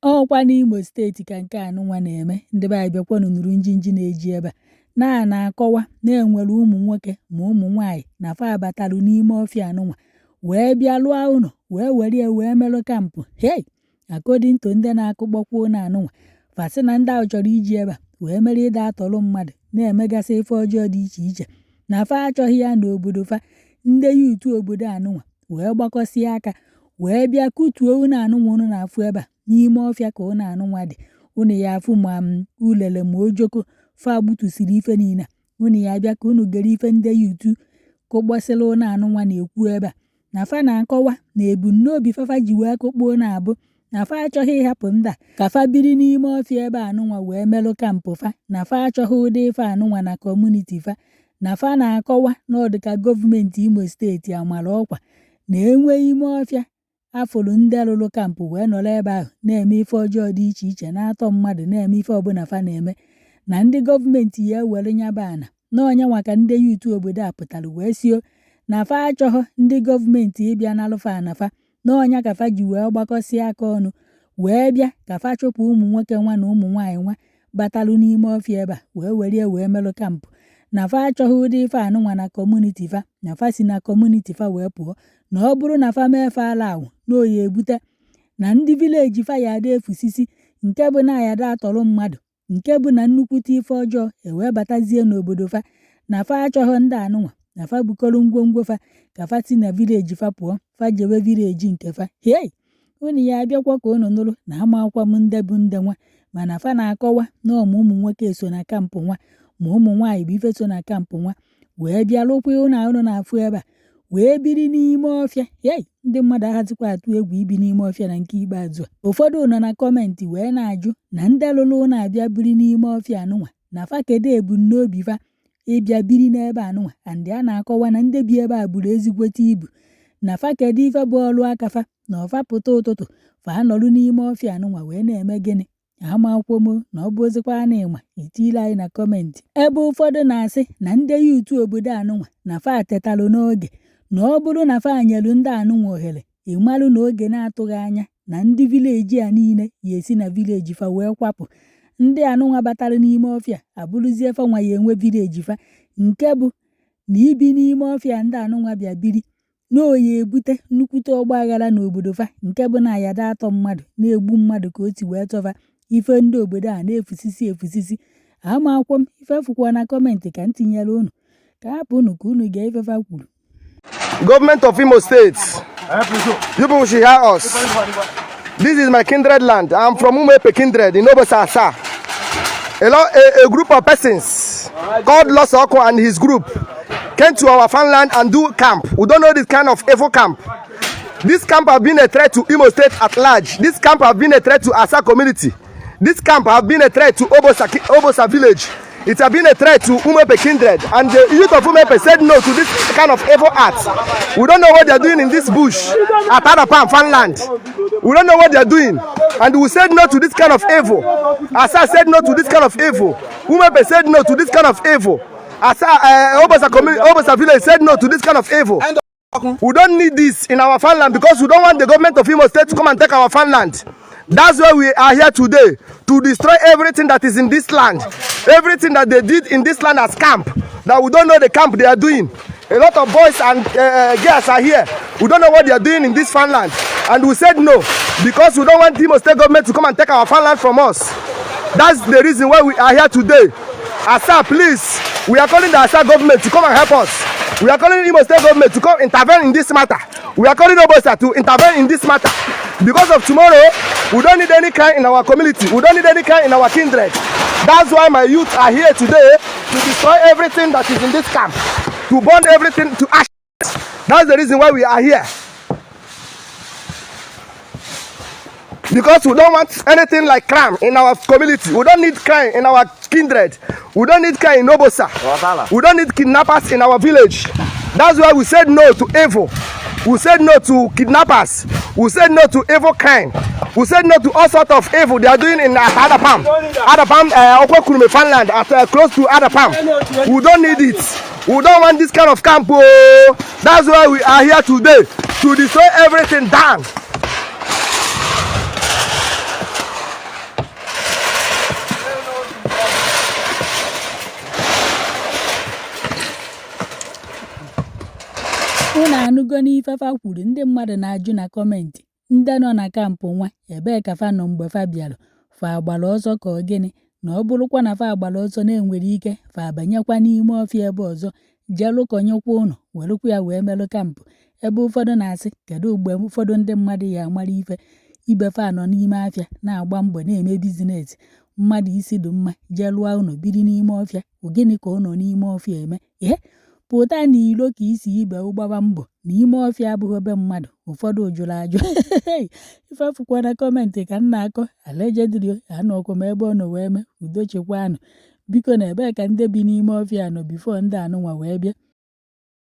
Ọkwa n'Imo steeti ka nke anụnwa na-eme. Ndị be anyị, bịakwanụ nụrụ njinji na-eji ebe a na na-akọwa na enwere ụmụ nwoke ma ụmụ nwaanyị na fa abatalụ n'ime ọfịa anụnwa wee bịa lụọ ụlọ, wee were ya wee melụ camp. Hey, according to ndị na-akụkpọkwa ụlọ anụnwa, fa sị na ndị ahụ chọrọ iji ebe a wee mere ịda atọrọ mmadụ, na-emegasị ife ọjọọ dị iche iche, na fa achọghị ya n'obodo fa. Ndị youth obodo anụnwa wee gbakọsịa aka wee bịa kutuo ụlọ anụnwa unu na-afụ ebe a. N'ime ọfịa ka ụlọ anụnwa dị. Unu ya afụ ma ulele ma ojoko fa gbutusiri ife niile. Unu ya abịa ka unu gere ife ndị youth kụkpọsịrị ụlọ anụnwa na-ekwu ebe a, na fa na-akọwa na ebumnobi fafa ji wee kụkpọ ụlọ abụ na fa achọghị ịhapụ ndị a ka fa biri n'ime ọfịa ebe anụnwa wee melụ camp fa, na fa achọghị ụdị ife anụnwa na community fa. Na fa na-akọwa na ọ dị ka gọọmenti Imo steeti amara ọkwa na enwe ime ọfịa afụrụ ndị lụrụ camp wee nọrọ ebe ahụ na-eme ife ọjọọ dị iche iche, na-atọ mmadụ, na-eme ife ọbụla fa na-eme, na ndị gọọmenti ya ewere nyaba ana na ọnyanwa ka ndị youth obodo a pụtara wee sio na fa achọghọ ndị gọọmenti ịbịa nalụfa ana fa, na ọnya ka fa ji wee gbakọsịa aka ọnụ wee bịa ka fa chụpụ ụmụ nwoke nwa na ụmụ nwaanyị nwa batalụ n'ime ọfịa ebe a wee were ya wee melụ camp, na fa achọghị ụdị ife anụnwa na community fa, na fa si na community fa wee pụọ, na ọ bụrụ na fa mee fa ala awụ na oyi ebute na ndị village fa ya ada efusisi, nke bụ na ya ada atọrọ mmadụ, nke bụ na nnukwute ife ọjọọ ewee batazie n'obodo fa, na fa achọghị ndị anụnwa, na fa bukọrọ ngwongwo fa ka fa si na village fa pụọ, fa jewe village nke fa. Hei, unu ya abịakwa ka unu nụrụ na amakwa m ndị bụ ndị nwa, mana fa na-akọwa na ọma ụmụ nwoke so na camp nwa ma ụmụ nwaanyị bụ ife so na camp nwa wee bịa lụkwa ụlọ unu na-afụ ebe a wee biri n'ime ọfịa. Hei, ndị mmadụ aghazikwa atụ egwu ibi n'ime ọfịa na nke ikpeazụ a. Ụfọdụ nọ na comment wee na-ajụ na ndị lụrụ ụlọ abịa biri n'ime ọfịa anụnwa, na fa kedu ebumnobi fa ịbịa biri n'ebe anụnwa, and a na-akọwa na ndị bi ebe a buru ezigbote ibu, na fa kedu ife bụ ọrụ aka fa, na ọfa pụta ụtụtụ fa anọrụ n'ime ọfịa anụnwa wee na-eme gịnị. Amakwụkwọ m na ọ bụ ozikwa na ịma itile anyị na comment. Ebe ụfọdụ na-asị na ndị youth obodo anụnwa na fa tetalụ n'oge, na ọ bụrụ na fa nyelu ndị anụnwa ohere, ịmalụ na oge na-atụghị anya na ndị village a niile ya esi na village fa wee kwapụ. Ndị anụnwa batara n'ime ọfịa abụrụzie fa nwa ya enwe village fa, nke bụ na ibi n'ime ọfịa ndị anụnwa bịa biri na oyi ebute nnukwute ọgba aghara n'obodo fa, nke bụ na ayada atọ mmadụ, na-egbu mmadụ ka o si wee tọfa ife ndị obodo a na-efusisi efusisi. Amakwụkwọ m ife fụkwa na comment ka m tinyere unu ka hapụ unu ka unu gee ife fa kwuru. Government of Imo State, you people should hear us. This is my kindred land. I'm from Umuepe kindred in Obosa Asa. A group of persons called Losoko and his group came to our farmland and do camp. We don't know this kind of evil camp. This camp have been a threat to Imo State at large. This camp have been a threat to Asa community. This camp have been a threat to Obosa village. It has been a threat to Umuepe kindred, and the youth of Umuepe said no to this kind of evil act. We don't know what they are doing in this bush at Adapam farmland. We don't know what they are doing, and we said no to this kind of evil. Asa said no to this kind of evil. Umuepe said no to this kind of evil. Asa Obosa community, Obosa village said no to this kind of evil. We don't need this in our farmland because we don't want the government of Imo State to come and take our farmland. That's why we are here today, to destroy everything that is in this land. Everything that they did in this land as camp. That we don't know the camp they are doing. A lot of boys and girls are here. We don't know what they are doing in this farmland. And we said no because we don't want Imo State government to come and take our farmland from us. That's the reason why we are here today. Asa, please, we are calling the Asa government to come and help us. We are calling Imo State government to come intervene in this matter. We are calling Obosa to intervene in this matter. Because of tomorrow, we don't need any crime in our community. We don't need any crime in our kindred. That's why my youth are here today, to destroy everything that is in this camp, to burn everything to ashes. That's the reason why we are here. Because we don't want anything like crime in our community. We don't need crime in our kindred. We don't need crime in Obosa. We don't need kidnappers in our village. That's why we said no to evil. We said no to kidnappers. We said no to evil crime. We said no to all sorts of evil they are doing in Adapam. Adapam, Okwekurume farmland at close to Adapam. We don't need it. We don't want this kind of camp. Oh, that's why we are here today, to destroy everything down. Ịnụgo n'ife fa kwuru. Ndị mmadụ na-ajụ na comment, ndị nọ na camp nwa, ebee ka fa nọ mgbe fa bịalụ? Fa agbara ọsọ ka ọ gịnị? Na ọ bụrụkwa na fa agbara ọsọ, na-enwere ike fa abanyekwa n'ime ọfịa ebe ọzọ, jee lụkọnyekwa ụnụ, werekwa ya wee melụ camp. Ebe ụfọdụ na-asị, kedu mgbe ụfọdụ ndị mmadụ ya amara ife ibe fa nọ n'ime afịa na-agba mbọ na-eme business? Mmadụ isi dị mma jee lụọ ụlọ, biri n'ime ọfịa. Gịnị ka ọ nọ n'ime ọfịa eme? Ee, pụta n'ilo ka isi ibe gbaba mbọ. N'ime ọfịa abụghị ebe mmadụ. Ụfọdụ jụrụ ajụ ife fụkwa na comment ka m na-akọ. Allegedly, anọkwa m ebe ọ nọ wee mee. Udo chekwanụ, biko. Na ebee ka ndị bi n'ime ọfịa nọ before ndị anụnwa wee bịa?